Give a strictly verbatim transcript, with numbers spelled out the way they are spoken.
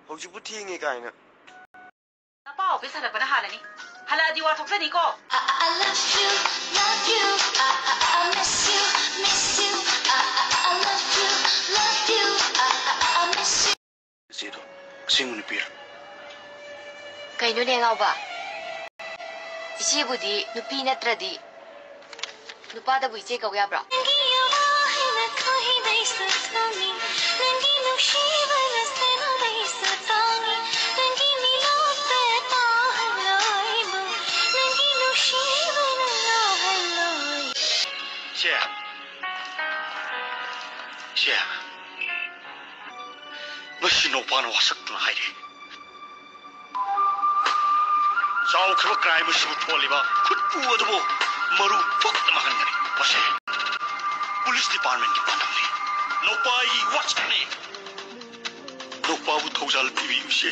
ꯍꯧꯖꯤꯛꯄꯨ ꯊꯦꯡꯉꯦ ꯀꯥꯏꯅ꯫ ꯅꯄꯥ ꯑꯣꯐꯤꯁ ꯍꯜꯂꯛꯄꯅ ꯍꯥꯜꯂꯅꯤ꯫ ꯍꯜꯂꯛꯑꯗꯤ ꯋꯥ ꯊꯣꯛꯆꯅꯤꯀꯣ꯫ I, I love you, love you. I, I, I miss you, miss you. I, I, I love you, love you. I, I, I miss you. ꯏꯆꯦꯗꯣ ꯑꯁꯦꯡꯕ ꯅꯨꯄꯤꯔ? ꯀꯩꯅꯣꯅꯦ ꯑꯉꯥꯎꯕ? ꯏꯆꯦꯕꯨꯗꯤ ꯅꯨꯄꯤ ꯅꯠꯇ꯭ꯔꯗꯤ ꯅꯨꯄꯥꯗꯕꯨ ꯏꯆꯦ ꯀꯧ ꯌꯥꯕ꯭ꯔꯣ? ꯅꯪꯒꯤ ꯑꯋꯥ ꯍꯦꯟꯅ ꯈꯣꯏꯗꯩꯁꯨ ꯈꯪꯉꯤ꯫ ꯅꯪꯒꯤ ꯅꯨꯡꯁꯤꯕꯅ ꯁꯦꯟꯅꯗꯩꯁꯨ ꯇꯥꯡꯉꯤ꯫ ꯅꯪꯒꯤ ꯃꯤꯅꯣꯛꯇ ꯇꯥꯍꯜꯂꯣꯏꯕꯨ꯫ ꯅꯪꯒꯤ ꯅꯨꯡꯁꯤꯕꯅ ꯂꯥꯍꯜꯂꯣꯏ꯫ ꯁꯦ꯫ ꯁꯦ꯫ ꯉꯁꯤ ꯅꯧꯄꯥꯅ ꯋꯥꯁꯛꯇꯨꯅ ꯍꯥꯏꯔꯤ꯫ ꯆꯥꯎꯈ꯭ꯔꯕ ꯀ꯭ꯔꯥꯏꯝ ꯑꯁꯤꯕꯨ ꯊꯣꯜꯂꯤꯕ ꯈꯨꯠꯄꯨ ꯑꯗꯨꯕꯨ ꯃꯔꯨ ꯐꯨꯛꯇ ꯃꯥꯡꯍꯟꯒꯅꯤ꯫ ꯃꯁꯤ ꯄꯨꯂꯤꯁ ꯗꯤꯄꯥꯔꯠꯃꯦꯟꯒꯤ ꯄꯥꯟꯗꯝꯅꯤ꯫ ꯅꯧꯄꯥ ꯑꯩꯒꯤ ꯋꯥꯁꯛꯅꯤ꯫ ꯅꯧꯄꯥꯕꯨ ꯊꯧꯖꯥꯜ ꯄꯤꯕꯤꯌꯨꯁꯦ꯫